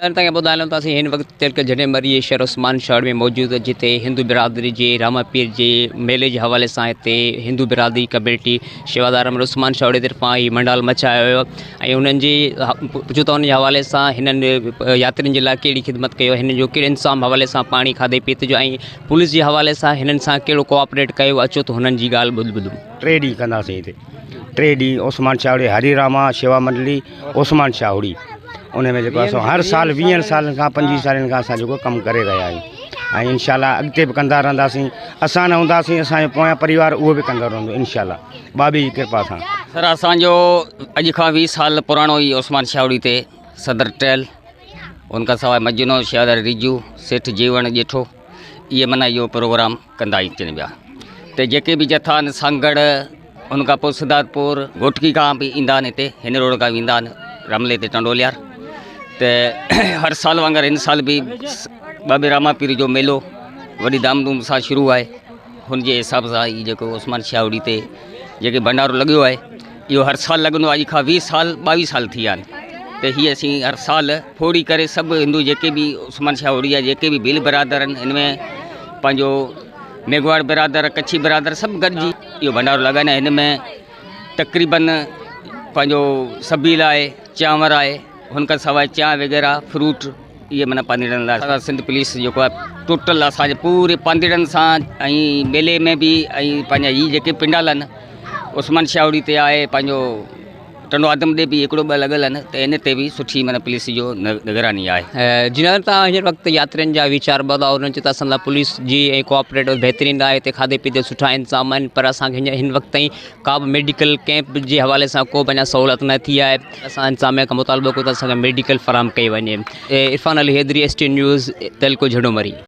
هينئر تائين ٻڌايو ته اسين هن وقت تلڪ جهنڊي مري جي شهر عثمان شهر ۾ موجود جتي هندو برادري جي راما پير جي ميلي جي حوالي سان هتي هندو برادري ڪميٽي شيوادار امر عثمان شهر جي طرفان هي منڊال مچايو ويو ۽ انهن جي پڇو ته ان جي حوالي سان هنن ياترين جي لاء ڪهڙي خدمت ڪئي هنن جو ڪهڙي انتظام حوالي سان پاڻي کاڌي پيتي جو ۽ پوليس جي حوالي سان هنن سان ڪهڙو ڪوآپريٽ ڪيو اچو ته هنن جي ڳالهه ٻڌ ٻڌون. ٽي ڏينهن ڪنداسين هتي ٽي ڏينهن عثمان شاهوڙي هري راما شيوا منڊلي عثمان شاهوڙي ان ۾ جيڪو اسان هر سال ويهن سالن کان پنجويهه سالن کان اسان جيڪو ڪم ڪري رهيا آهيون ۽ انشاء الله اڳتي به ڪندا رهنداسين اسان نه هونداسين اسانجو پويان پريوار اهو به ڪندو رهندو انشاء الله بابي جي ڪرپا سان. سر اسان جو اڄ کان ويهه سال پراڻو هي عثمان شاهوڙي تي صدر ٽيل ان کان سواء مجنو شهدر ريجو سيٺ جيوڻ ڄيٺو اهي معنيٰ اهو پروگرام ڪندا اچن پيا ته جيڪي به جٿا آهن سانگهڙ ان کان پوء سڌارپور گهوٽڪي کان به ايندا آهن هتي هن روڊ کان ويندا آهن رملي تي ٽنڊوليار ته هر سال وانگر هن سال به بابي راما پير جو ميلو وڏي ڌام ڌوم سان شروع آهي هن جي حساب سان هي جيڪو عثمان شاهوڙي تي جيڪي ڀنڊارو لڳيو آهي اهو هر سال لڳندو آهي اڄ کان ويهه سال ٻاويهه سال ٿي ويا آهن ته هي اسين هر سال ڦوڙي ڪري سڀ هندو جيڪي به عثمان شاهوڙي جا جيڪي به ڀيل برادر آهن هن ۾ پنهنجو ميگهواڙ برادر ڪڇي برادر سڀ گڏجي اهو ڀنڊارو لڳائيندا آهن هن ۾ تقريبن پنهنجو سبيل آهي چانور آهي هن کان سواء چانهه وغيره فروٽ اهي معنيٰ پانڌيئڙن لاء اسان سنڌ پوليس جيڪو آهي ٽوٽل اسانجي پوري پانڌيئڙن سان ۽ ميلي ۾ به ۽ پنهنجا هي جيڪي پنڊال آهن عثمان شاهوڙي تي آهي پنهنجو ٽنڊو آدم ڏي به هڪڙو ٻه لڳل آهن ته ان تي به سٺي معنيٰ پوليس جو نگراني آهي. جنهن تان هينئر وقت ياترين جا ويچار ٻڌا انهن چيو ته اسان لاء پوليس جي ۽ ڪوآپريٽو بهترين آهي هتي کاڌي پيتي جو سٺا انتظام آهن پر اسان کي هينئر هن وقت تائين ڪا به ميڊيڪل ڪيمپ جي حوالي سان ڪو به اڃا سهولت نه ٿي آهي اسان انتظاميا کان مطالبو ڪيو ته اسان کي ميڊيڪل فراهم ڪئي وڃي Irfan Ali Haidri S T news تعلقو جهڏو مري.